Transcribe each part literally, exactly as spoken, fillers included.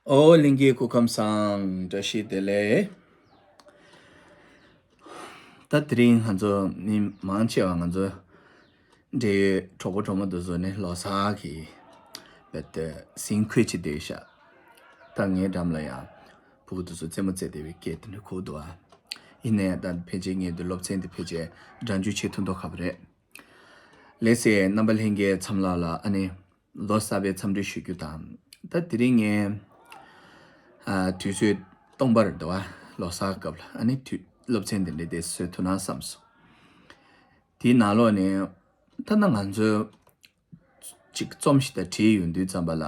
ཨོ་ལིང་གི་སྐུ་ཁམས་བཟང་། བཀྲ་ཤིས་བདེ་ལེགས། ད་དེ་རིང་ང་ཚོ་མི་མང་ཆེ་བ་ང་ཚོ་འབྲེལ་ཡོད་གྲོགས་པོ་གྲོགས་མོ་དེ་ཚོ་ནི་ལོ་གསར་གྱི་བེད་དེ་ཟིན་ཁུལ་བྱེད་བསྡད་ཤག་ད་ངའི་འགྲམ་ལ་ཡང་ཕྲུ་གུ་དེ་ཚོ་རྩེད་མོ་རྩེ་བསྡད་པའི་སྐད་དེ་འདྲ་གོ་འདུག་ཨ། ཡིན་ནའི་ད་ཕལ་ཆེར་ངས་འདི་སློབ་ཚན་འདི་ཕལ་ཆེར་སྒྲ་འཇུག་བྱེད་ཐུབ་མདོག་ཁ་པོ་རེད། ལགས་སེ། རྣམ་པ་ལྷན་རྒྱས་ཚང་མ་ལ་ཨ་ནི་ལོ་གསར་པའི་འཚམས་འདྲི་ཞུ་རྒྱུ་དང་། ད་དེ་རིང་ངས་ཨ་དུས་ཚོད་སྟོང་པར་འདུག་བ། ལོ་གསར་སྐབས་ལ་ཨ་ནི་དུས་སློབ་ཚན་འདི་འདྲ་དེ་བཟོ་ཐུབ་ན་བསམ་སོང་། དེའི་ནང་ལོགས་ནས་ད་ལྟ་ང་ཚོས་ཅིག་རྩོམ་ཞིག་ད་བྲིས་ཡོང་དུས་ཙམ་པ་ལ་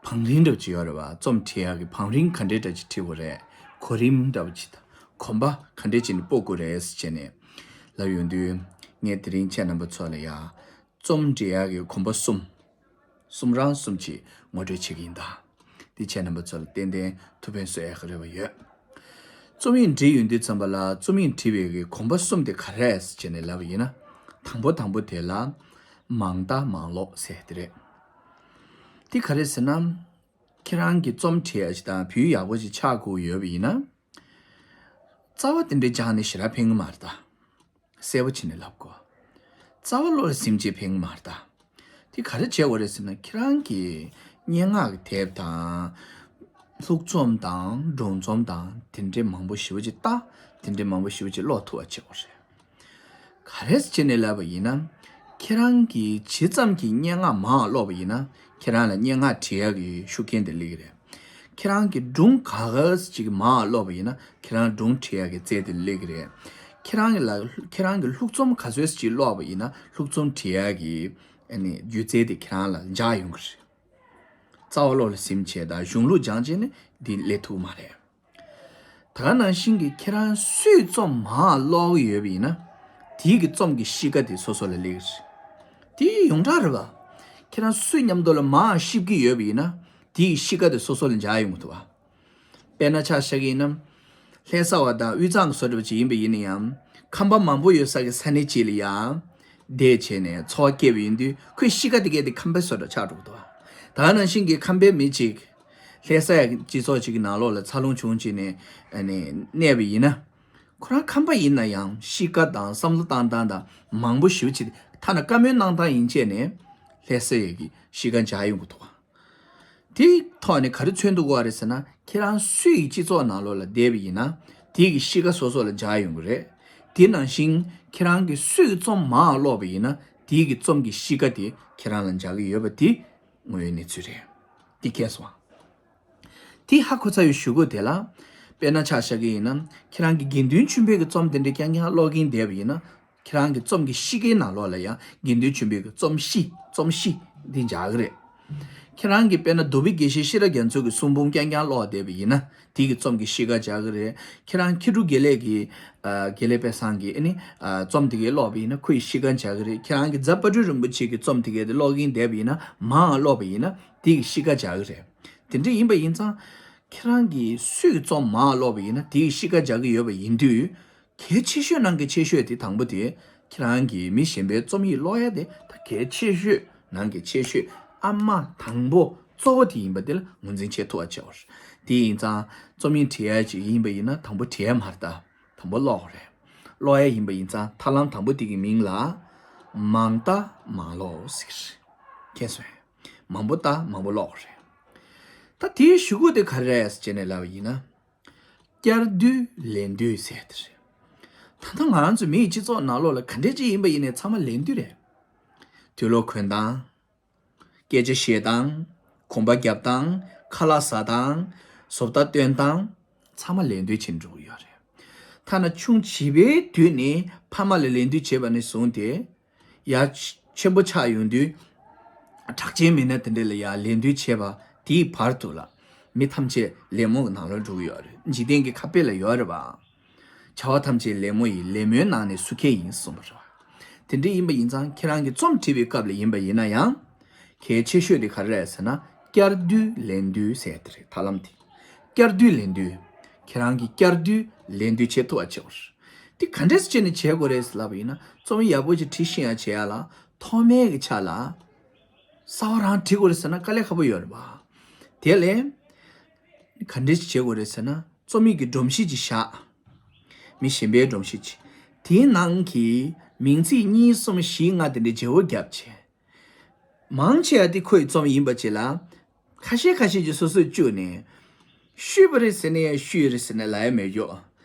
བང་རིམ་འདྲ་བོ་ཅིག་ཡོད་རེད་བ། རྩོམ་བྲིས་ཡག་གི་བང་རིམ་ག་འདྲའི་འདྲ་ཅིག་བྲིས་དགོས་རེད། གོ་རིམ་འདྲ་བོ་ཅིག་དང་གོམ་པ་ག་འདྲའི་ཅིག་ནས་སྤོ་དགོས་རེད་ཟེར་བྱས་ནས་ལབ་ཡོང་དུས། ངས་དེ་རིང་ཁྱེད་རྣམ་པ་ཚོ་ལ་ཡ་རྩོམ་འབྲི་ཡག་གི་གོམ་པ་གསུམ། གསུམ་རང་གསུམ་གྱིས་ངོ་སྤྲོད་བྱེད་ཀྱི་ཡིན་ད། འདི་ཁྱེད་རྣམ་པ་ཚོ་ལ་ཏན་ཏན་ཐུགས་ཕན་གསོས་ཡག་གི་རེ་བ་ཡོད། རྩོམ་ཡིག་འབྲི་ཡོང་དུས་ཙམ་པ་ལ་རྩོམ་ཡིག་བྲིས་པའི་གི་གོམ་པ་གསུམ་དེ་ག་རེ་རེད་ཟེར་ནས་ལབ་པ་ཡིན་ན། དང་པོ་དང་པོ་དེ་ལ་མང་ལྟ་མང་ཀློག་ཟེར་དེ་རེད། འདི་ག་རེ་ཟེར་ན། ཁྱེད་རང་གི་རྩོམ་བྲིས་ཡག་ཅིག་དང་བོད་ཡིག་ཡག་པོ་ཅིག་ཆགས་དགོས་ཡོད་པ་ཡིན་ན། རྩ་བ་དེ་འདྲའི་སྦྱངས་ནས་ཞེ་དྲག་ཕན་གི་མ་རེད་ད། གསལ་པོ་བྱས་ནས་ལབ་དགོས། རྩ་བ་བློ་ལ་སིམ་བྱས་ཕན་གི་མ་རེད་ད། དེ་ག་རེ་བྱེད་དགོས་རེད་ཟེར་ན། ཁྱེད་རང་གི་སྙན་ངག་གི་དེབ་དང་། ལྷུག་རྩོམ་དང་སྒྲུང་རྩོམ་དང་དེ་འདྲའི་མང་པོ་ཞེ་པོ་ཅིག་ལྟ། དེ་འདྲའི་མང་པོ་ཞེ་པོ་ཅིག་ཀློག་ཐུབ་པ་བྱེད་དགོས་རེད། ག་རེ་བྱས་ནས་ལབ་པ་ཡིན་ན། ཁྱེད་རང་གིས་ཇི་ཙམ་གྱིས་སྙན་ངག་མང་ཀློག་པ་ཡིན་ན། ཁྱེད་རང་ལ་སྙན་ངག་བྲིས་ཡག་གི་ཤུགས་རྐྱེན་དེ་སླེབས་ཀྱི་རེད། ཁྱེད་རང་གིས་སྒྲུང་ག་ག་ཅིག་མང་ཀློག་པ་ཡིན་ན། ཁྱེད་རང་སྒྲུང་བྲིས་ཡག་གི་རྩལ་དེ་སླེབས་ཀྱི་རེད། ཁྱེད་རང་གི་ལ་ཁྱེད་རང་གིས་ལྷུག་རྩོམ་ག་ཚོད་ཅིག་ཀློག་པ་ཡིན་ན། ལྷུག་རྩོམ་བྲིས་ཡག་གི་ཨ་ནི་སྒྱུ་རྩལ་དེ་ཁྱེད་རང་ལ་འཇགས་ཡོང་གི་རེད། རྩ་བ་བློ་ལ་སིམ་བྱས་དང་གཞུང་ལུགས་སྦྱངས་བྱས་ནས་འདི་སླེབས་ཐུབ་ཀྱི་མ་རེད། ད་ག་ནང་བཞིན་གྱི་ཁྱེད་རང་སུས་རྩོམ་མང་ཀློག་གི་ཡོད་པ་ཡིན་ན། དེའི་གི་རྩོམ་གྱི་གཤིས་ཀ་དེ་སོ་སོ་ལ་སླེབས་ཀྱི་རེད། དེ་ཡོངས་གྲགས་རེད་པ། ཁྱེད་རང་སུ་མཉམ་དུ་ལ་མང་བཤད་ཀྱི་ཡོད་པ་ཡིན་ན། དེའི་གི་གཤིས་ཀ་དེ་སོ་སོ་ལ་འཇགས་ཡོང་གི་འདུག་པ། དཔེར་ན་ཆ་བཞག་གི་ཡིན་ན། ལྷ་ས་བ་དང་དབུས་གཙང་གི་བཟོ་འདྲ་ཅིག་ཡིན་པ་ཡིན་ན་ཡང་། ཁམས་པ་མང་པོ་ཡོད་ས་གི་ས་གནས་ཅིག་ལ་ཡང་བསྡད་བྱས་ནས་འཚོ་བ་སྐྱེལ་བ་ཡིན་དུས། ཁོའི་གཤིས་ཀ་དེ་གས་དེ་ཁམས་པའི་བཟོ་འདྲ་ཆགས་འགྲོ་གི་འདུག་པ། ད་ག་ནང་བཞིན་གྱི་ཁམས་པའི་མི་གཅིག་ལྷ་ས་ཡ་སྤྱི་ཚོགས་གཅིག་གི་ནང་ལོགས་ལ་འཚར་ལོངས་བྱུང་བྱས་ནས་ཨ་ནི་གནས་པ་ཡིན་ན། ཁོ་རང་ཁམས་པ་ཡིན་ན་ཡང་གཤིས་ཀ་དང་བསམ་བློ་བཏང་སྟངས་དང་མང་པོ་ཞེ་པོ་ཅིག་ཐ་ན་བཀའ་མོལ་གནང་སྟངས་ཡིན་བྱས་ནས་ལྷ་ས་ཡ་གི་གཤིས་ཀ་འཇགས་ཡོང་གི་འདུག་པ། དེའི་ཐོག་ནས་ག་རེ་མཚོན་ཐུབ་ཀྱི་ཡོད་རེད་ཟེར་ན། ཁྱེད་རང་སུ་ཡི་སྤྱི་ཚོགས་ནང་ལོགས་ལ་བསྡད་པ་ཡིན་ན། དེའི་གི་གཤིས་ཀ་སོ་སོ་ལ་འཇགས་ཡོང་གི་རེད། དེ་ནང་བཞིན་ཁྱེད་རང་གིས་སུ་ཡི་རྩོམ་མང་ཀློག་པ་ཡིན་ན། དེའི་གི་རྩོམ་གྱི་གཤིས་ཀ་དེ་ཁྱེད་རང་ལ་འཇགས་ཀྱི་ཡོད་པ་དེ་དངོས་ཡོད་གནས་ཚུལ་རེད། འདི་མཁྱེན་སོང་ཨ། དེ་ཧ་གོ་ཚར་བའི་གཞུག་གུ་དེ་ལ། དཔེར་ན་ཆ་བཞག་གི་ཡིན་ན། ཁྱེད་རང་གིས་དགེ་འདུན་ཆོས་འཕེལ་གྱི་རྩོམ་དེ་འདྲ་རྐྱང་རྐྱང་ཀློག་གིན་བསྡད་པ་ཡིན་ན། ཁྱེད་རང་གི་རྩོམ་གྱི་གཤིས་ཀའི་ནང་ལོགས་ལ་ཡང་དགེ་འདུན་ཆོས་འཕེལ་གྱི་རྩོམ་གཤིས་རྩོམ་གཤིས་འདི་འཇགས་ཀྱི་རེད། ཁྱེད་རང་གིས་དཔེར་ན་རྡོ་སྦིས་དགེ་བཤེས་ཤེས་རབ་རྒྱ་མཚོ་གི་གསུང་འབུམ་རྐྱང་རྐྱང་ཀློག་བསྡད་པ་ཡིན་ན། དེ་གི་རྩོམ་གྱི་གཤིས་ཀ་འཇགས་ཀྱི་རེད། ཁྱེད་རང་མཁས་གྲུབ་དགེ་ལེགས་ཀྱི་ཨ་དགེ་ལེགས་དཔལ་བཟང་གི་ཨ་ནི་ཨ་རྩོམ་དེ་གའི་ཀློག་པ་ཡིན་ན་ཁོ་ཡི་གཤིས་ཀ་འཇགས་ཀྱི་རེད། ཁྱེད་རང་གིས་རྫ་དཔལ་སྤྲུལ་རིན་པོ་ཆེ་གི་རྩོམ་དེ་གའི་དེ་ཀློག་གིན་བསྡད་པ་ཡིན་ན། མང་ཀློག་པ་ཡིན་ན་དེ་གི་གཤིས་ཀ་འཇགས་ཀྱི་རེད། དེ་འདྲ་ཡིན་པ་ཡིན་ཙང་། ཁྱེད་རང་གིས་སུས་རྩོམ་མང་ཀློག་པ་ཡིན་ན་དེའི་གཤིས་ཀ་འཇགས་ཀྱི་ཡོད་པ་ཡིན་དུས། གལ་ཆེ་ཤོས་ནང་གི་ཆེ་ཤོས་དེ་དང་པོ་དེ། ཁྱེད་རང་གིས་མི་གཞན་པའི་རྩོམ་ཡིག་ཀློག་ཡ་དེ་ད་གལ་ཆེ་ཤོས་ནང་གི་ཆེ་ཤོས། ཨ་མ་དང་པོ་གཙོ་བོ་དེ་ཡིན་པ་དེ་ལ་ངོས་འཛིན་བྱེད་ཐུབ་པ་བྱེད་དགོས། དེ་ཡིན་ཙང་རྩོམ་ཡིག་བྲིས་ཡ་ཅིག་ཡིན་པ་ཡིན་ན་དང་པོ་བྲིས་ཡ་མ་རེད་ད། དང་པོ་ཀློག་དགོས་རེད། ཀློག་ཡ་ཡིན་པ་ཡིན་ཙང་ཐབས་ལམ་དང་པོ་དེ་གི་མིང་ལ་མང་ལྟ་མང་ཀློག་ཟེར་གྱི་རེད། མཁྱེན་སོང་ངས། མང་པོ་ལྟ་མང་པོ་ཀློག་རེད། ད་དེའི་གཞུག་གུ་དེ་ག་རེ་རེད་ཟེར་ནས་ལབ་པ་ཡིན་ན། བསྐྱར་ཟློས་ལན་ཟློས་ཟེར་དེ་རེད། ད་ལྟ་ང་རང་ཚོ་མི་ཡི་སྤྱི་ཚོགས་ནང་ལོགས་ལ་ག་འདྲས་ཅིག་ཡིན་པ་ཡིན་ནའི་ཚང་མ་ལན་ཟློས་རེད། དུག་ལོག་གོན་སྟངས། སྐད་ཆ་བཤད་སྟངས། གོམ་པ་རྒྱབ་སྟངས། ཁ་ལག་ཟ་སྟངས། བཟོ་ལྟ་སྟོན་སྟངས། ཚང་མ་ལན་ཟློས་བྱེད་འགྲོ་གི་ཡོད་རེད། ཐ་ན་ཆུང་བྱིས་པའི་དུས་ནས་ཕ་མ་ལ་ལན་ཟློས་བྱས་པ་ནས་བཟུང་སྟེ། ཡར་ཆེན་པོ་ཆགས་ཡོང་དུས། གྲགས་ཅན་མི་སྣ་དེ་འདྲ་ལ་ཡར་ལན་ཟློས་བྱས་པ་དེའི་བར་དུ་ལ། མི་ཐམས་ཅད་ལད་མོ་གི་ནང་ལ་འགྲོ་གི་ཡོད་རེད། འཇིག་རྟེན་གྱི་ཁ་དཔེ་ལ་ཡོད་རེད་པ། བྱ་བ་ཐམས་ཅད་ལད་མོ་ཡིས། ལད་མོའི་ནང་ནས་སུ་མཁས་ཡིན་གསུངས་པ་རེད་པ། དེ་འདྲ་ཡིན་པ་ཡིན་ཙང་ཁྱེད་རང་གིས་རྩོམ་བྲིས་པའི་སྐབས་ལ་ཡིན་པ་ཡིན་ན་ཡང་། གལ་ཆེ་ཤོས་དེ་ག་རེ་རེད་ཟེར་ན། བསྐྱར་ཟློས་ལན་ཟློས་ཟེར་དེ་རེད། ཐབས་ལམ་དེ། བསྐྱར་ཟློས་ལན་ཟློས། ཁྱེད་རང་གིས་བསྐྱར་ཟློས་ལན་ཟློས་བྱེད་ཐུབ་པ་བྱེད་དགོས། དེ་ག་འདྲས་བྱས་ནས་བྱེད་དགོས་རེད་ལབ་པ་ཡིན་ན། རྩོམ་ཡག་པོ་ཅིག་བྲིས་ཤེས་ཡ་བྱེད་ཡ་ལ་ཐོག་མའི་གི་ཆ་ལ། གསར་པ་རང་བྲིས་དགོས་རེད་ཟེར་ན་དཀའ་ལས་ཁག་པོ་ཡོད་རེད་པ། དེ་ལས་ག་འདྲས་བྱེད་དགོས་རེད་ཟེར་ན། རྩོམ་ཡིག་གི་སྒྲོམ་གཞི་ཅིག་བཞག་མི་གཞན་པའི་སྒྲོམ་གཞི་ཅིག་དེའི་ནང་གི་མིང་ཚིག་གཉིས་གསུམ་བཞི་ལྔ་དེ་འདྲའི་བརྗེ་བོ་བརྒྱབ་བྱས། མང་ཆེ་བ་དེ་ཁོ་ཡི་རྩོམ་ཡིན་པ་ཅིག་ལ། ཁ་ཤས་ཁ་ཤས་ཀྱིས་སོ་སོས་བཅུག་ནས། བཤུས་པ་རེད་ཟེར་ན་ཡང་བཤུས་རེད་ཟེར་ན་ལབ་ཡ་མེད་ཀྱོག་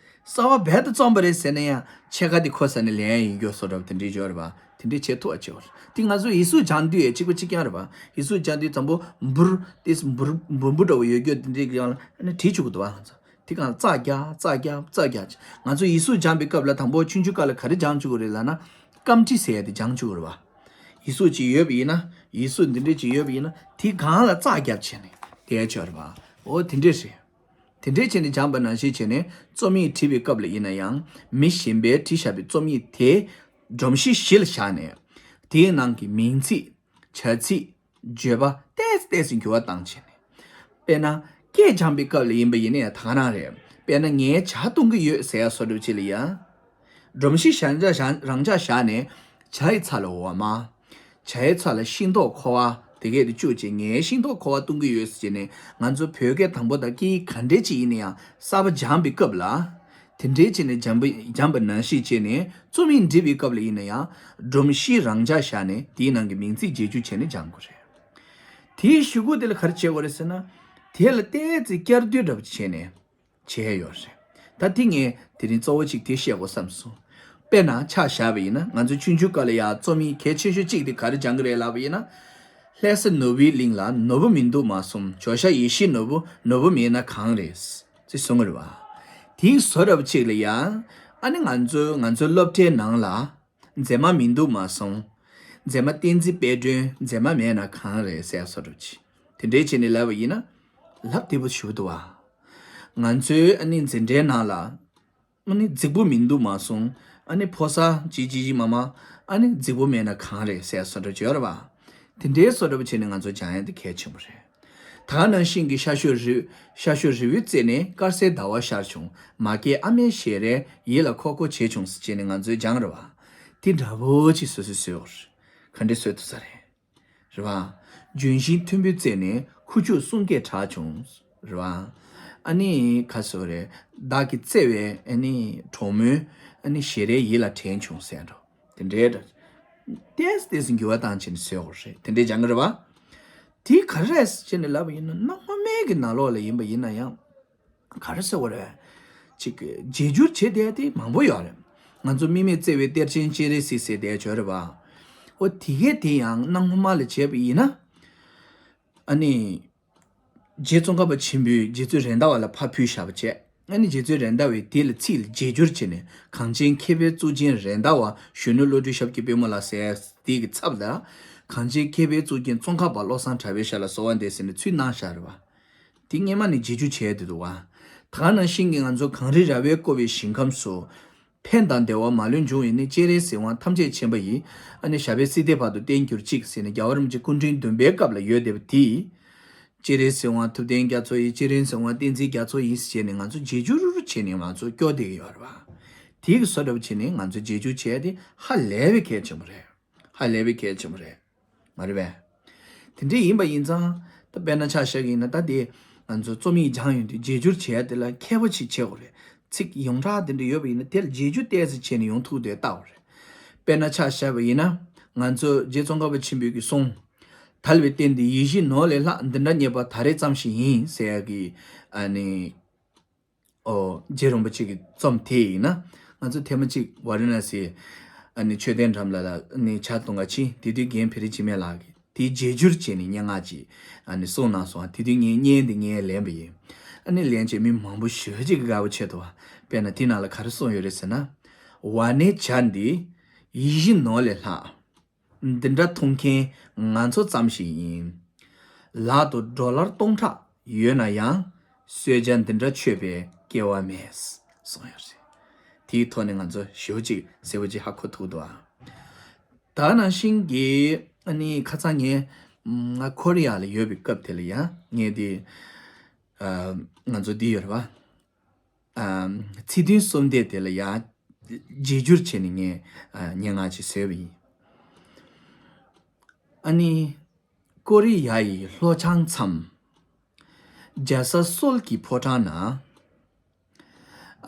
གསར་བ་རྦད་དེ་རྩོམ་པ་རེད་ཟེར་ན་ཡང་ཕྱེད་ཀ་དེ་ཁོ་ཟེར་ནས་ལེན་ཡ་ཡིན་ཀྱོག་བཟོ་འདྲ་བ་དེ་འདྲའི་ཡོད་རེད་པ། དེ་འདྲའི་བྱེད་ཐུབ་པ་བྱེད་པ་རེད། དེ་ང་ཚོ་ཡིག་གཟུགས་སྦྱང་དུས་ཡང་གཅིག་པ་གཅིག་རྐྱང་རེད་པ། ཡིག་གཟུགས་སྦྱང་དུས་དང་པོ་འབུར་ཏིས་འབུར་འབུར་འབུར་འདྲ་བོ་ཡོད་ཀྱོག་དེ་འདྲའི་ཡང་ལ་ཨ་ནི་བྲིས་བཅུག་གི་འདུག་པ། ང་ཚོ་དེ་གང་ཙག་རྒྱག་ཙག་རྒྱག་ཙག་རྒྱག་ང་ཚོ་ཡིག་གཟུགས་སྦྱང་པའི་སྐབས་ལ་དང་པོ་ཆུང་ཆུང་སྐབས་ལ་ག་རེ་སྦྱང་བཅུག་གི་རེད་ལབ་ན། སྐམ་དྲི་ཟེར་ཡ་དེ་སྦྱང་བཅུག་གི་རེད་པ། ཡིག་གཟུགས་ཅིག་ཡོད་པ་ཡིན་ན། ཡིག་གཟུགས་འདི་འདྲས་ཅིག་ཡོད་པ་ཡིན་ན། དེ་སྒང་ལ་ཙག་རྒྱབ་བྱས་ནས་བསྡད་ཆོག་རེད་པ། འོ་དེ་འདྲས་རེད། དེ་འདྲས་བྱས་ནས་སྦྱངས་པ་ནང་བཞིན་བྱས་ནས་རྩོམ་ཡིག་བྲིས་པའི་སྐབས་ལ་ཡིན་ན་ཡང་། མི་གཞན་པས་བྲིས་བཞག་པའི་རྩོམ་ཡིག་དེ་སྒྲོམ་གཞི་གཞི་ལ་བཞག་ནས། དེའི་ནང་གི་མིང་ཚིག་བྱ་ཚིག་བརྗོད་པ་ཏོག་ཙམ་ཏོག་ཙམ་འགྱུར་བ་བཏང་བྱས་ནས། དཔེར་ན། སྐད་སྦྱང་པའི་སྐབས་ལ་ཡིན་པ་ཡིན་ན་ཡང་ད་ག་རང་རེད། དཔེར་ན་ངས་ཇ་བཏུང་གི་ཡོད་ཟེར་ཡ་བཟོ་འདྲ་ཅིག་ལ་ཡ། སྒྲོམ་གཞི་རང་འཇགས་བཞག་རང་འཇགས་བཞག་ནས། ཇ་ཡི་ཚབ་ལ་འོ་མ། ཇ་ཡི་ཚབ་ལ་ཤིང་ཏོག་ཁོ་བ། དེ་གས་དེ་བཅུག་བྱས་ངས་ཤིང་ཏོག་ཁོ་བ་བཏུང་གི་ཡོད་ཟེར་བྱས་ནས། ང་ཚོ་བོད་སྐད་དང་པོ་དང་སྐད་ཡིག་ག་འདྲས་ཅིག་ཡིན་ན་ཡང་གསར་པ་སྦྱངས་པའི་སྐབས་ལ། དེ་འདྲའི་བྱས་ནས་སྦྱངས་པ་སྦྱངས་པ་ནང་བཞིན་བྱས་ནས་རྩོམ་ཡིག་འབྲི་བའི་སྐབས་ལ་ཡིན་ན་ཡང་། སྒྲོམ་གཞི་རང་འཇགས་བཞག་ནས་དེའི་ནང་གི་མིང་ཚིག་བརྗེ་བསྒྱུར་བྱས་ནས་སྦྱང་དགོས་རེད། དེའི་གཞུག་གུ་དེ་ལ་ག་རེ་བྱེད་དགོས་རེད་ཟེར་ན། དེ་ལ་ཏོག་ཙམ་བསྐྱར་ཟློས་འདྲ་པོ་བྱས་ནས་བྱས་ཡོད་རེད། ད་དེ་ངས་དེ་རིང་གཙོ་བོ་གཅིག་དེ་བཤད་དགོས་བསམ་སོང་། དཔེར་ན་ཆ་བཞག་པ་ཡིན་ན། ང་ཚོ་ཆུང་ཆུང་སྐབས་ལ་ཡང་རྩོམ་ཡིག་གལ་ཆེ་ཤོས་གཅིག་དེ་ག་རེ་སྦྱང་གི་རེད་ལབ་པ་ཡིན་ན། ལྷ་ས་ནོར་བུའི་གླིང་ལ་ནོར་བུ་མི་འདུག་མ་གསུངས། ཇོ་ཤཱཀ་ཡེ་ཤེས་ནོར་བུ། ནོར་བུ་མེད་ན་གང་རེད། ཅེས་གསུང་གི་རེད་པ། དེའི་བཟོ་འདྲ་པོ་ཅིག་ལ་ཡང་། ཨ་ནི་ང་ཚོའི་ང་ཚོའི་སློབ་གྲྭའི་ནང་ལ་མཛེས་མ་མི་འདུག་མ་གསུངས། མཛེས་མ་བསྟན་འཛིན་དཔལ་སྒྲོན། མཛེས་མ་མེད་ན་གང་རེད་ཟེར་བཟོ་འདྲ་པོ་ཅིག་དེ་འདྲའི་བྱས་ནས་ལབ་པ་ཡིན་ན། ལབ་བདེ་པོ་ཞེ་པོ་འདུག་པ། ང་ཚོའི་ཨ་ནི་འཛིན་གྲྭའི་ནང་ལ། ཨ་ནི་རྫིག་པོ་མི་འདུག་མ་གསུངས། ཨ་ནི་ཕོ་གསར་ཅིག་ཅིག་ཅིག་མ་མ། ཨ་ནི་རྫིག་པོ་མེད་ན་གང་རེད་ཟེར་བཟོ་འདྲ་བྱས་ཡོད་རེད་པ། དེ་འདྲའི་བཟོ་འདྲ་པོ་བྱས་ནས་ང་ཚོ་སྦྱང་ཡ་དེ་གལ་ཆེན་པོ་རེད། ད་ག་ནང་བཞིན་གྱི་ཤར་ཕྱོགས་རི། ཤར་ཕྱོགས་རི་བོའི་རྩེ་ནས། དཀར་གསལ་ཟླ་བ་ཤར་བྱུང་། མ་སྐྱེས་ཨ་མའི་ཞལ་རས། ཡིད་ལ་འཁོར་འཁོར་བྱས་བྱུང་ཟེར་བྱས་ནས་ང་ཚོས་སྦྱང་རེད་པ། དེ་འདྲ་པོ་ཅིག་སོ་སོས་བཟོས་ཡོད་རེད། ག་འདྲས་བཟོས་ཐུབ་ས་རེད། རེད་པ། ལྗོན་ཤིང་མཐོན་པོའི་རྩེ་ནས། ཁུ་བྱུག་གསུང་སྐད་གྲགས་བྱུང་། རེད་པ། ཨ་ནི་ག་ཟེར་རེད། བདག་གི་བརྩེ་བའི་ཨ་ནི་གྲོགས་མོའི་ཨ་ནི་ཞལ་རས་ཡིད་ལ་དྲན་བྱུང་ཟེར་འགྲོ། དེ་འདྲའི་འདྲ། ཏོག་ཙམ་ཏོག་ཙམ་འགྱུར་བ་བཏང་བྱས་ནས་བཟོས་ཡོད་རེད། དེ་འདྲའི་སྦྱང་གི་རེད་པ། དེ་ག་རེ་རེད་ཟེར་བྱས་ནས་ལབ་པ་ཡིན་ན། གནའ་སྔོན་མའི་གི་ནང་ལོགས་ལ་ཡིན་པ་ཡིན་ན་ཡང་། ག་རེ་ཟེར་དགོས་རེད། ཅིག་བརྗེ་བསྒྱུར་བྱེད་བསྡད་དེ་མང་པོ་ཡོད་རེད། ང་ཚོ་དམིགས་མེད་བརྩེ་བའི་གཏེར་ཆེན་སྤྱན་རས་གཟིགས་ཟེར་བསྡད་ཡོད་རེད་པ། འོ་དེ་གས་དེ་ཡང་གནའ་སྔོན་མ་ལ་བྱས་པ་ཡིན་ན། ཨ་ནི། རྗེ་ཙོང་ཁ་པ་ཆེན་པོས་རྗེ་བཙུན་རེད་མདའ་བ་ལ་ཕར་ཕུལ་བཞག་པ་བྱས། ཨ་ནི་རྗེ་བཙུན་རེད་མདའ་བས་དེ་ལ་ཚིག་ལ་བརྗེ་བསྒྱུར་བྱས་ནས། གངས་ཅན་མཁས་པའི་གཙུག་རྒྱན་རེད་མདའ་བ། གཞོན་ནུ་བློ་གྲོས་ཞབས་ཀྱི་པད་མོ་ལ་ཟེར་དེ་གི་ཚབ་ལ། གངས་ཅན་མཁས་པའི་གཙུག་རྒྱན་ཙོང་ཁ་པ་བློ་བཟང་གྲགས་པའི་ཞབས་ལ་གསོལ་བ་འདེབས་ཟེར་ནས་ཚུར་གནང་བཞག་རེད་པ། དེ་སྔོན་མ་ནས་བརྗེ་བསྒྱུར་བྱས་ཏེ་འདུག་པ། ད་ག་ནང་བཞིན་གྱི་ང་ཚོ་གངས་རི་ར་བས་བསྐོར་བའི་ཞིང་ཁམས་སུ། ཕན་དང་བདེ་བ་མ་ལུས་འབྱུང་བའི་གནས། སྤྱན་རས་གཟིགས་དབང་ཐམས་ཅད་མཁྱེན་པ་ཡི། ཨ་ནི་ཞབས་པད་སྲིད་མཐའི་བར་དུ་བརྟན་གྱུར་ཅིག་ཟེར་ནས་རྒྱལ་བ་རིན་པོ་ཆེ་སྐུ་ཕྲེང་བདུན་པའི་སྐབས་ལ་ཡོད་བསྡད་པ་དེ། སྤྱན་རས་གཟིགས་དབང་ཐུབ་བསྟན་རྒྱ་མཚོ་ཡི། སྤྱན་རས་གཟིགས་དབང་བསྟན་འཛིན་རྒྱ་མཚོ་ཡི་ཟེར་ནས་ང་ཚོ་བརྗེ་བསྒྱུར་བྱས་ནས་ང་ཚོ་སྐྱོར་བསྡད་ཀྱི་ཡོད་རེད་པ། དེ་གི་བཟོ་འདྲ་པོ་བྱས་ནས་ང་ཚོ་བརྗེ་བསྒྱུར་བྱས་ཏེ་ཧ་ལས་པའི་གལ་ཆེན་པོ་རེད། ཧ་ལས་པའི་གལ་ཆེན་པོ་རེད། མ་རེད་པས། དེ་འདྲ་ཡིན་པ་ཡིན་ཙང་། ད་དཔེར་ན་ཆ་བཞག་གི་ཡིན་ན། ད་དེ་ང་ཚོ་རྩོམ་ཡིག་སྦྱངས་ཡོང་དུས་བརྗེ་བསྒྱུར་བྱེད་ཡ་དེ་ལ་མཁས་པོ་ཅིག་བྱེད་དགོས་རེད། ཚིག་ཡོངས་གྲགས་དེ་འདྲ་ཡོད་པ་ཡིན་ན། དེ་ལ་བརྗེ་བསྒྱུར་ཏོག་ཙམ་བྱས་ནས་ཡོང་ཐུབ་དེ་ལྟ་དགོས་རེད། དཔེར་ན་ཆ་བཞག་པ་ཡིན་ན། ང་ཚོ་རྗེ་ཙོང་ཁ་པ་ཆེན་པོའི་གི་གསུང་། དལ་བའི་རྟེན་འདི་ཡིད་བཞིན་ནོར་ལས་ལྷག་འདི་འདྲ་རྙེད་པ་ད་རེས་ཙམ་ཞིག་ཡིན་ཟེར་ཡ་གི། ཨ་ནི། ཨོ། རྗེ་རིན་པོ་ཆེ་གི་རྩོམ་དེ་ཡིན་ན། ང་ཚོ་ཐེངས་མ་གཅིག་ཝཱ་ར་ཎ་སི། ཨ་ནི་མཆོད་རྟེན་འགྲམ་ལ་ལ་ནི་ཇ་འཐུང་ག་ཕྱིན། དེ་དུས་རྒན་བེ་རི་འཇིགས་མེད་ལགས་ཀྱིས་དེའི་བརྗེ་བསྒྱུར་བྱས་ནས་སྙན་ངག་ཅིག་ཨ་ནི་གསུངས་གནང་སོང་། དེ་དུས་ངས་བརྙན་དེ་ངས་ལེན་པ་ཡིན། ཨ་ནི་ལེན་བྱས་མི་མང་པོ་ཞེ་པོ་ཅིག་གིས་དགའ་པོ་བྱས་འདུག་པ། དཔེར་ན་དེ་ནང་ལ་ག་རེ་གསུངས་ཡོད་རེད་ཟེར་ན། ཝཱ་ཎའི་ཇ་འདི་ཡིད་བཞིན་ནོར་ལས་ལྷག་འདི་འདྲ་འཐུང་མཁན་ང་ཚོ་ཙམ་ཞིག་ཡིན། ལག་ཏུ་ཌོ་ལར་སྟོང་ཕྲག་ཡོད་ན་ཡང་། གསོལ་ཇ་འདི་འདྲ་མཆོད་པའི་སྐལ་བ་མེད། གསུངས་ཡོད་རེད། དེའི་ཐོག་ནས་ང་ཚོ་ཞེ་པོ་ཅིག་གསལ་པོ་ཅིག་ཧ་གོ་ཐུབ་འདུག་ཨ། ད་ནང་བཞིན་གྱི་ཨ་ནི་ཁ་སང་ངས་ང་ཁོ་རེ་ཡ་ལ་ཡོད་པའི་སྐབས་དེ་ལ་ཡང་ངས་དེ་ཨ་ང་ཚོ་འདི་ཡོད་རེད་པ། ཨ་ཚིག་བདུན་གསུམ་བསྡད་དེ་ལ་ཡང་བརྗེ་བསྒྱུར་བྱས་ནས་ངས་ཨ་སྙན་ངག་ཅིག་བཟོས་པ་ཡིན། ཨ་ནི། ཀོ་རི་ཡ་ཡི་ལྷོ་བྱང་མཚམས། རྒྱལ་ས་སོལ་གྱི་ཕོ་བྲང་ན།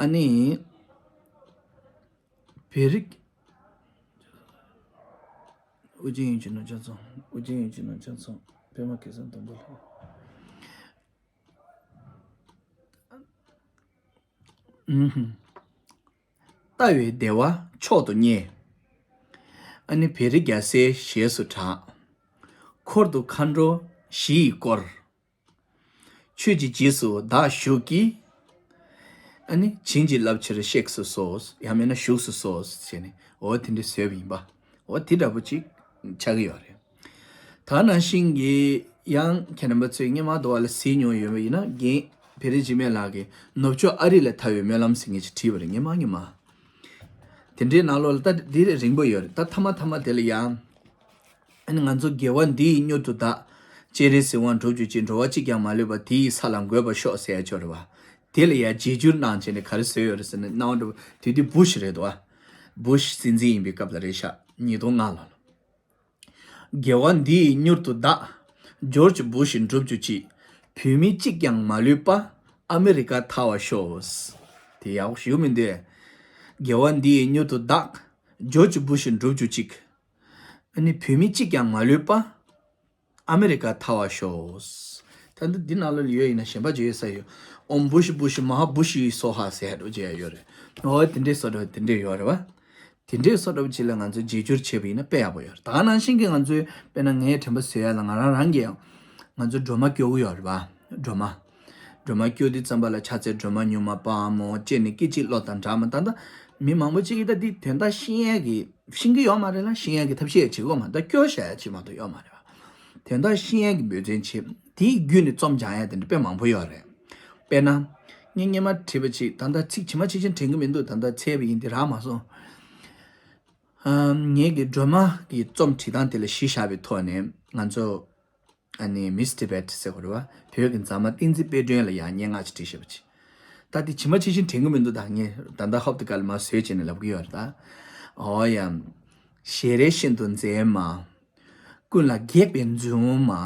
ཨ་ནི། བེ་རིག་ཨུ་རྒྱན་ཡུལ་གྱི་ནང་ཆ་ཚང་། ཨུ་རྒྱན་ཡུལ་གྱི་ནང་ཆ་ཚང་། པདྨ་གེ་སར་སྡོང་པོ་ལྷ། ཨུམ། ལྟ་བའི་བདེ་བ་མཆོག་ཏུ་བརྙེས། ཨ་ནི་བེ་རི་རྒྱལ་སྲས་ཞེས་སུ་གྲགས། འཁོར་དུ་མཁའ་འགྲོ་བཞི་ཡིས་བསྐོར། ཆོས་ཀྱི་རྗེས་སུ་བདག་ཞུགས་ཀྱིས། ཨ་ནི་བྱིན་གྱིས་བརླབ་ཕྱིར་གཤེགས་སུ་གསོལ། ཡང་མིན་ན་བཞུགས་སུ་གསོལ་ཞེས་ནས། འོ་དེ་འདྲ་བཟོས་པ་ཡིན་པ། འོ་དེ་འདྲ་པོ་ཅིག་ཆགས་ཀྱི་ཡོད་རེད། ད་ནང་བཞིན་གྱི་ཡང་ཁྱེད་རྣམ་པ་ཚོས་སྔོན་མ་དུ་བ་ལ་གཟིགས་མྱོང་ཡོད་པ་ཡིན་ན། རྒན་བེ་རི་འཇིགས་མེད་ལགས་ཀྱིས་ནུབ་ཕྱོགས་ཨ་རི་ལ་ཐར་བའི་སྨོན་ལམ་ཟེར་མཁན་ཅིག་བྲིས་པ་རེད། སྔོན་མ་སྔོན་མ། དེ་འདྲའི་ནང་ལོགས་ལ་ད་འདི་རེད། རིང་པོ་ཡོད་རེད། ད་མཐའ་མ་མཐའ་མ་དེ་ལ་ཡང་། ཨ་ནི་ང་ཚོ་དགེ་བ་འདི་ཡིས་མྱུར་དུ་བདག་སྤྱན་རས་གཟིགས་དབང་འགྲུབ་གྱུར་ཅིག་འགྲོ་བ་གཅིག་ཀྱང་མ་ལུས་པ། དེ་ཡི་ས་ལ་འགོད་པར་ཤོག་ཟེར་ཡ་ཅིག་ཡོད་རེད་བ། དེ་ལ་ཡ་བརྗེ་བསྒྱུར་གནང་བྱས་ནས་ག་རེ་བཟོས་ཡོད་རེད་ཟེར་ན། སྣང་བ་འགྲོ་བ་དེ་དུས་བུ་ཤི་རེད་དོ། བུ་ཤི་སྲིད་འཛིན་ཡིན་པའི་སྐབས་ལ་རེད་ཤག་ཉིས་སྟོང་ལྔ་ལོ་ལ། དགེ་བ་འདི་ཡིས་མྱུར་དུ་བདག་ཇོར་ཇི་བུ་ཤི་འགྲུབ་གྱུར་ཅིག་བུད་མེད་གཅིག་ཀྱང་མ་ལུས་པ། ཨ་མི་རི་ཀ་ཐར་བར་ཤོག་དེ་ཡག་པོ་ཞིག་མི་འདུག་དགེ་བ་འདི་ཡིས་མྱུར་དུ་བདག་ཇོར་ཇི་བུ་ཤི་འགྲུབ་གྱུར་ཅིག་ཨ་ནི་བུད་མེད་གཅིག་ཀྱང་མ་ལུས་པ། ཨ་མི་རི་ཀ་ཐར་བར་ཤོག་ད་འདི་འདི་ནང་ལོགས་ལ་ཡོད་ཡིན་ན་གཞན་པ་ཅིག་ཡོད་ས་ཡོད། ཨོམ་བུ་ཤི་བུ་ཤི་མ་ཧ་བུ་ཤི་སོ་ཧ་ཟེར་འགྲོ་བྱས་ཡོད་རེད། འོ་དེ་འདྲའི་བཟོ་འདྲ་དེ་འདྲའི་ཡོད་རེད་བ། དེ་འདྲའི་བཟོ་འདྲ་ཅིག་ལ་ང་ཚོས་བརྗེ་བསྒྱུར་བྱས་པ་ཡིན་ན་དཔེ་ཡག་པོ་ཡོད་རེད། ད་ག་ནང་བཞིན་གྱི་ང་ཚོའི་དཔེར་ན་ངའི་དྲན་པ་བཟོ་ཡ་ལ་ང་རང་རང་གིས་ཡང་ང་ཚོ་སྒྲོལ་མ་སྐྱོར་གྱི་ཡོད་རེད་བ། སྒྲོལ་མ། སྒྲོལ་མ་སྐྱོར་དུས་ཙམ་པ་ལ་ཕྱག་འཚལ་སྒྲོལ་མ་མྱུར་མ་དཔའ་མོ་ཅེས་ནས་སྐད་ཅིག་བློ་དང་འདྲ་མ། ད་ལྟ་མི་མང་པོ་ཅིག་གིས་ད་འདི་དོན་དག་ཤེས་ཡས་ཀྱི་ཤེས་ཀྱི་ཡོད་མ་རེད་ལ། ཤེས་ཡས་ཀྱི་ཐབས་ཤེས་བྱེད་ཀྱི་ཡོད་མ་རེད། ད་སྐྱོར་བཞག་ཡ་ཅིག་མ་གཏོགས་ཡོད་མ་རེད་བ། དོན་དག་ཤེས་ཡས་ཀྱི་འབད་བརྩོན་བྱེད། དེའི་བརྒྱུད་ནས་རྩོམ་སྦྱང་ཡ་དེ་འདྲ་དཔེ་མང་པོ་ཡོད་རེད། དཔེར་ན། ངས་སྔོན་མ་བྲིས་པ་ཅིག་ད་ལྟ་ཚིག་ཇི་མ་ཇི་བཞིན་དྲན་གྱི་མི་འདུག་ད་ལྟ་ཚར་བ་ཡིན། དེ་རག་མ་སོང་། ཨམ། ངེད་ཀྱི་སྒྲོལ་མ་གི་རྩོམ་བྲིས་སྟངས་དེ་ལ་གཞི་བཞག་པའི་ཐོག་ནས་ང་ཚོ། ཨ་ནི་མིས་ཊི་བེཊ་ཟེར་དགོས་རེད་བ། བོད་ཀྱི་མཛངས་མ་བསྟན་འཛིན་དཔལ་སྒྲོན་ལ་ཡང་སྙན་ངག་ཅིག་བྲིས་བཞག་པ་ཅིག་ད་དེ་ཇི་མ་ཇི་བཞིན་དྲན་གྱི་མི་འདུག་ད་ངས་ད་ལྟ་ཧོབ་ཏེ་ག་ལ་མར་བཟོས་བྱས་ནས་ལབ་ཀྱི་ཡོད་རེད་ད། འོ་ཡ། ཞལ་རས་ཤིན་ཏུ་མཛེས་མ། ཀུན་ལ་སྒེག་པའི་མཛུབ་མོ།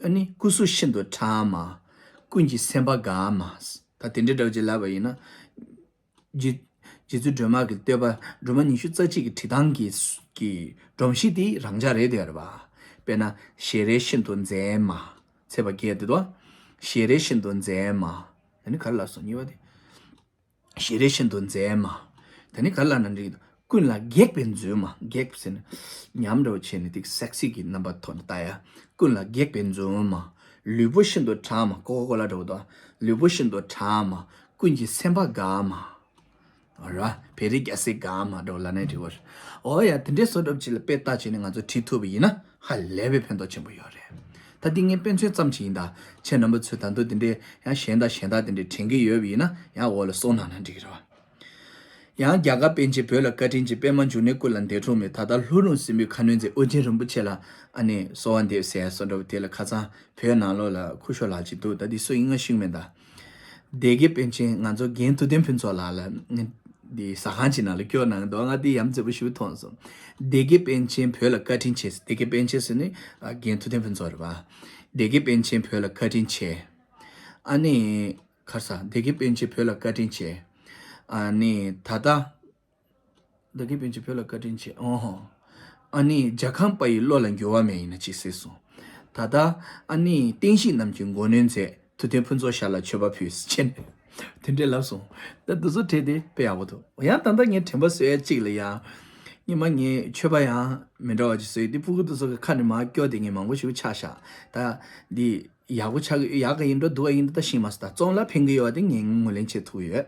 ཨ་ནི་སྐུ་གཟུགས་ཤིན་ཏུ་དྲང་མ། ཀུན་གྱི་སེམས་པ་དགའ་མ། ད་དེ་འདྲའི་འདྲ་བོ་ཅིག་ལབ་པ་ཡིན་ན། རྗེ་རྗེ་བཙུན་སྒྲོལ་མ་གི་བསྟོད་པ་སྒྲོལ་མ་ཉི་ཤུ་རྩ་གཅིག་གི་བྲིས་སྟངས་ཀྱི་ཀྱི་སྒྲོམ་གཞི་དེ་རང་འཇགས་རེད་དེ་ཡོད་རེད་བ། དཔེར་ན་ཞལ་རས་ཤིན་ཏུ་མཛེས་མ། ཚེས་པ་བརྒྱད་དེ་དོ། ཞལ་རས་ཤིན་ཏུ་མཛེས་མ། ད་ནི་ག་རེ་ལབ་སོང་གཉིས་པ་དེ། ཞལ་རས་ཤིན་ཏུ་མཛེས་མ། ད་ནི་ག་རེ་ལབ་ན་འགྲིག་གི་འདུག་ཀུན་ལ་སྒེག་པའི་མཛུབ་མོ། སྒེག་ཟེར་ན་ཉམས་འདྲ་བོ་བྱས་ནས་ཏིག་སེག་སི་གི་རྣམ་པ་ཐོག་ནས་ལྟ་ཡ། ཀུན་ལ་སྒེག་པའི་མཛུབ་མོ། ལུས་པོ་ཤིན་ཏུ་དྲང་མ། ཀོ་ཀ་ཀོ་ལ་འདྲ་བོ་དང་། ལུས་པོ་ཤིན་ཏུ་དྲང་མ། ཀུན་གྱི་སེམས་པ་དགའ་མ། ར། བེ་རི་རྒྱལ་སྲས་དགའ་མ་འདྲ་བོ་ལབ་ན་འགྲིག་གི་རེད། འོ་ཡ། དེ་འདྲའི་བཟོ་འདྲ་ཅིག་ལ་དཔེ་ལྟ་བྱས་ནས་ང་ཚོ་བྲིས་ཐུབ་པ་ཡིན་ན་ཧ་ལས་པའི་ཕན་ཐོགས་ཆེན་པོ་ཡོད་རེད། ད་འདི་ངས་དཔེ་མཚོན་ཙམ་ཅིག་ཡིན། ད་ཁྱེད་རྣམ་པ་ཚོས་ད་དུང་དེ་འདྲའི་ཡང་གཞན་དང་གཞན་དག་དེ་འདྲའི་དྲན་གྱི་ཡོད་པ་ཡིན་ན་ཡང་འོག་ལ་གསུང་གནང་ན་འགྲིག་གི་རེད་བ། ཡང་རྒྱ་གར་པཎ་ཆེན་བོད་ལ་བཀའ་དྲིན་ཆེ། པདྨ་འབྱུང་གནས་སྐུ་ལ་འདས་འཁྲུངས་མེད། ད་ལྟ་ལྷོ་ནུབ་སྲིན་པོའི་ཁ་གནོན་མཛད། ཨོ་རྒྱན་རིན་པོ་ཆེ་ལ་ཨ་ནི་གསོལ་བ་འདེབས་ཟེར་བཟོ་འདྲ་བོ་དེ་ལ་ཁ་སང་བོད་ནང་ལོགས་ལ་སྐུ་ཞབས་ལགས་ཅིག་འདུག་ད་འདི་སུ་ཡིན་ང་ཤེས་མེད་ད། སྡེ་དགེ་པཎ་ཆེན་ང་ཚོ་རྒན་ཐུབ་བསྟན་ཕུན་ཚོགས་ལགས་ལ་འདི་ཟ་ཁང་ཅིག་ནང་ལ་སྐྱོར་གནང་འདུག་ང་འདི་ཡ་མཚན་པོ་ཞིག་མཐོང་སོང་། སྡེ་དགེ་པཎ་ཆེན་བོད་ལ་བཀའ་དྲིན་ཆེ། སྡེ་དགེ་པཎ་ཆེན་ཟེར་ནི་ཨ་རྒན་ཐུབ་བསྟན་ཕུན་ཚོགས་རེད་པ། སྡེ་དགེ་པཎ་ཆེན་བོད་ལ་བཀའ་དྲིན་ཆེ། ཨ་ནི། ག་རེ་ཟ། སྡེ་དགེ་པཎ་ཆེན་བོད་ལ་བཀའ་དྲིན་ཆེ། ཨ་ནི་ད་ལྟ། སྡེ་དགེ་པཎ་ཆེན་བོད་ལ་བཀའ་དྲིན་ཆེ། ཨོ་ཧོ། ཨ་ནི་རྒྱལ་ཁམས་པ་ཡི་བློ་ལ་འགྱུར་བ་མེད་ཡིན་ན་ཅིག་ཟེར་སོང་། ད་ལྟ། ཨ་ནི་བསྟན་བཤིག་རྣམས་ཀྱི་མགོ་གནོན་མཛད། ཐུབ་བསྟན་ཕུན་ཚོགས་ཞབས་ལ་མཆོད་པ་ཕུལ་ཟེར་བྱས་ནས་དེ་འདྲས་ལབ་སོང་། ད་འདི་ཚོ་བྲིས་ཏེ་དཔེ་ཡག་པོ་འདུག་ཡང་ད་ལྟ་ངས་དྲན་པ་གསོ་ཡ་གཅིག་ལ་ཡང་། སྔོན་མ་ངས་མཆོད་པ་ཡང་མི་འདྲ་བ་ཅིག་བཟོས་ཡོད་དེ་ཕྲུ་གུ་དེ་ཚོ་གི་ཁ་ནས་མར་སྐྱོར་དེ་ངས་མང་པོ་ཞིག་ཆགས་བཞག་ད་འདི། ཡག་པོ་ཆགས་ཀྱི་ཡག་གི་ཡིན་འགྲོ་སྡུག་ག་ཡིན་འགྲོ་ད་ཤེས་མ་སོང་། ད་རྩོམ་ལ་ཕན་གྱི་ཡོད་པ་དེ་ངས་ངོས་ལེན་བྱེད་ཐུབ་ཀྱི་ཡོད།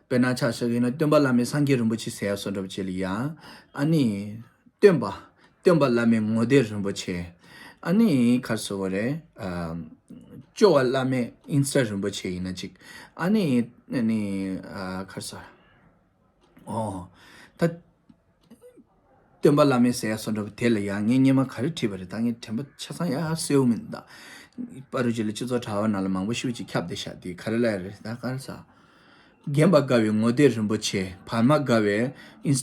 དཔེར་ན་ཆ་བཞག་གི་ཡིན་ན་སྟོན་པ་བླ་མེད་སངས་རྒྱས་རིན་པོ་ཆེ་ཟེར་ཡ་བཟོ་འདྲ་པོ་ཅིག་ལ་ཡ། ཨ་ནི། སྟོན་པ། སྟོན་པ་བླ་མེད་ངོ་དེབ་རིན་པོ་ཆེ། ཨ་ནི་ག་རེ་ཟེར་དགོས་རེད། ཨ། སྐྱོབ་པ་བླ་མེད་ཨིན་སི་ཊ་རིན་པོ་ཆེ་ཡིན་ན་ཅིག་ཨ་ནི། ཨ་ནི། ཨ། ག་རེ་ཟེར། ཨོ། ད། སྟོན་པ་བླ་མེད་ཟེར་ཡ་བཟོ་འདྲ་པོ་དེ་ལ་ཡང་ངས་སྔོན་མ་ག་རེ་བྲིས་པ་རེད། ད་ངས་དྲན་པ་ཆ་ཚང་ཡག་གསལ་པོ་མི་འདུག་ད་པ་རུ་ཅི་ལ་སྤྱི་ཚོགས་དྲ་བ་ནང་ལ་མང་པོ་ཞེ་པོ་ཅིག་ཁྱབ་བསྡད་ཤག་དེ་ག་རེ་ལབ་ཡ་རེད། ད་ག་རེ་ཟ། རྒན་པ་དགའ་བའི་ངོ་དེབ་རིན་པོ་ཆེ། བར་མ་དགའ་བའི་ཨིན་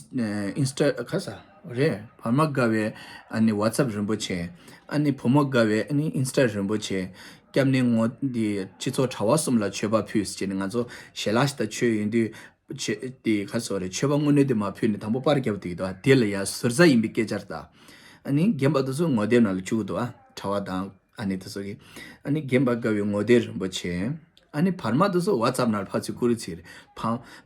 ཨིན་སི་ཊ་ག་རེ་ཟ། རེད། བར་མ་དགའ་བའི་ཨ་ནི་ཝ་ཙབ་རིན་པོ་ཆེ། ཨ་ནི་བུ་མོ་དགའ་བའི་ཨ་ནི་ཨིན་སི་ཊ་རིན་པོ་ཆེ། སྐྱབས་གནས་ངོ་འདི་སྤྱི་ཚོགས་གྲྭ་བ་གསུམ་ལ་མཆོད་པ་ཕུལ་ཟེར་ནས་ང་ཚོ་ཞལ་ལག་ཞིག་དང་མཆོད་ཡོང་དུས་ཆེ་དེ་ག་སོ་རེད། མཆོད་པ་དངོས་གནས་དེ་མ་ཕུལ་ནས་དང་པོ་པར་རྒྱབ་འདུག་གི་འདུག་དེ་ལ་ཡ་ཟུར་ཟ་ཡིན་པའི་སྐད་ཆ་རེད་ད། ཨ་ནི་རྒན་པ་དེ་ཚོ་ངོ་དེབ་ནང་ལ་བཅུག་གི་འདུག་གྲྭ་བ་དང་ཨ་ནི་དེ་ཚོ་གི། ཨ་ནི་རྒན་པ་དགའ་བའི་ངོ་དེབ་རིན་པོ་ཆེ། ཨ་ནི་བར་མ་དེ་ཚོ་ཝ་ཙབ་ནང་ལ་ཕར་ཚུར་བསྐུར་ཚིག་རེད། བ་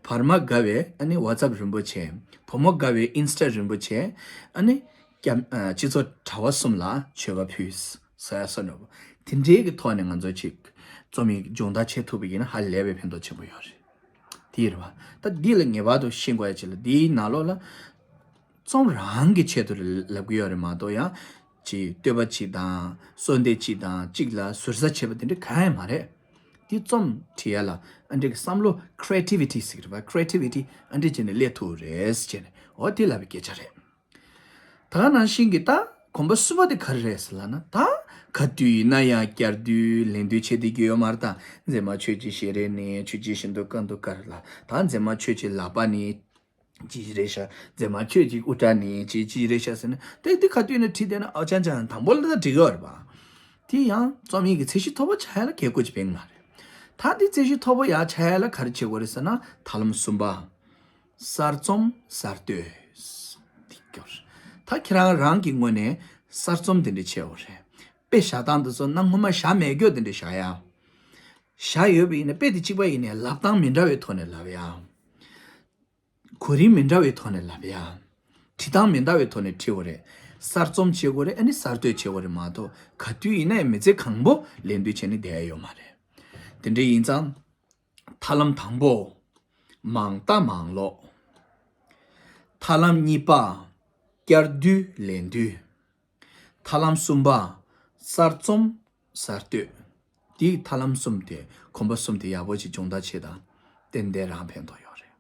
བར་མ་དགའ་བའི་ཨ་ནི་ཝ་ཙབ་རིན་པོ་ཆེ། བུ་མོ་དགའ་བའི་ཨིན་སི་ཊ་རིན་པོ་ཆེ། ཨ་ནི་སྐྱབས་ཨ་སྤྱི་ཚོགས་གྲྭ་བ་གསུམ་ལ་མཆོད་པ་ཕུལ་ཟེར་ཡ་སོགས་འདྲ་པོ། དེ་འདྲའི་གི་ཐོག་ནས་ང་ཚོ་ཅིག་རྩོམ་ཡིག་སྦྱོང་བརྡར་བྱེད་ཐུབ་པ་ཡིན་ན་ཧ་ལས་པའི་ཕན་ཐོགས་ཆེན་པོ་ཡོད་རེད། དེ་རེད་བ། ད་འདི་ལ་ངེས་པར་དུ་ཤེས་དགོས་ཡ་ཅིག་ལ་འདིའི་ནང་ལོགས་ལ། རྩོམ་རང་གི་ཆེད་དུ་ལབ་ཀྱི་ཡོད་རེད་མ་གཏོགས་ཡང་། ཅིག་བསྟོད་པ་ཅིག་དང་གསོལ་འདེབས་ཅིག་དང་གཅིག་ལ་ཟུར་ཟ་བྱེད་པ་དེ་འདྲ་གང་ཡང་མ་རེད། འདི་རྩོམ་བྲིས་ཡ་ལ་ཨ་འདྲ་གི་བསམ་བློ་creativity་ཟེར་གི་རེད་པ། creativity ཨ་འདྲ་བྱས་ནས་སླེབས་ཐུབ་རེད་ཟེར་བྱས་ནས་འོ་དེ་ལབ་པའི་སྐད་ཆ་རེད། ད་ག་ནང་བཞིན་གྱི་ད་གོམ་པ་གསུམ་པ་དེ་ག་རེ་རེད་ཟེར་ལབ་ན། ད་ག་དུས་ཡིན་ན་ཡང་བསྐྱར་ཟློས་ལན་ཟློས་བྱེད་བསྡད་ཀྱི་ཡོད་མ་རེད། ད་མཛེས་མ་ཁྱོད་ཀྱི་ཞལ་རས་ནི་ཆུ་སྐྱེས་བཞིན་དུ་དཀར་འདུག་དཀར་ལ། ད་མཛེས་མ་ཁྱོད་ཀྱི་ལག་པ་ནི་ཅི་ཞིག་རེད་ཤག་མཛེས་མ་ཁྱོད་ཀྱི་དབུ་སྐྲ་ནི་ཅི་ཅི་རེད་ཤག་ཟེར་ན། དེ་དེ་ག་དུས་ནས་བྲིས་བསྡད་ན་ཨོ་ཅང་ཅང་དང་པོ་ལ་ད་འགྲིག་གི་ཡོད་རེད་པ། དེ་ཡང་རྩོམ་ཡིག་གི་ཚད་གཞི་མཐོ་པོ་ཆགས་ཡ་ལ་གལ་དགོས་ཀྱི་བྱེད་མ་རེད། ད་དེ་ཚད་གཞི་མཐོ་པོ་ཡར་ཆགས་ཡ་ལ་ག་རེ་བྱེད་དགོས་རེད་ཟེར་ན། ཐབས་ལམ་གསུམ་པ། གསར་རྩོམ་གསར་གཏོད། དེ་སྐྱོར། ད་ཁྱེད་རང་རང་གི་ངོས་ནས་གསར་རྩོམ་དེ་འདྲ་བྱས་ཡོད་རེད། དཔེ་བཞག་སྟངས་དེ་ཚོ་གནའ་སྔོན་མ་བཞག་མེད་རྒྱུ་དེ་འདྲ་བཞག་ཡ། བཞག་ཡོད་པ་ཡིན་ན་དཔེ་དེ་གཅིག་པ་ཡིན་ནའི་ལབ་སྟངས་མི་འདྲ་བའི་ཐོག་ནས་ལབ་ཡ། གོ་རིམ་མི་འདྲ་བའི་ཐོག་ནས་ལབ་ཡ། བྲིས་སྟངས་མི་འདྲ་བའི་ཐོག་ནས་བྲིས་པ་རེད། གསར་རྩོམ་བྱེད་དགོས་རེད། ཨ་ནི་གསར་གཏོད་བྱེད་དགོས་རེད་མ་གཏོགས་ག་དུས་ཡིན་ན་ཡང་མི་ཚེ་གང་པོ་ལས་དོན་བྱས་ནས་བསྡད་ཡ་ཡོད་མ་རེད། དེ་འདྲ་ཡིན་ཙང་། ཐབས་ལམ་དང་པོ། མང་ལྟ་མང་ཀློག་ཐབས་ལམ་གཉིས་པ། བསྐྱར་ཟློས་ལན་ཟློས། ཐབས་ལམ་གསུམ་པ། གསར་རྩོམ་གསར་གཏོད། དེའི་ཐབས་ལམ་གསུམ་དེ་གོམ་པ་གསུམ་དེ་ཡག་པོ་ཞིག་སྦྱོང་བརྡར་བྱེད་དང་། ཏན་ཏན་རང་ཕན་ཐོགས་ཡོད་རེད།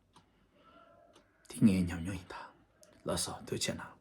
དེ་ངའི་ཉམས་མྱོང་ཡིན་ད། ལགས་སོ། ཐུགས་རྗེ་གནང་།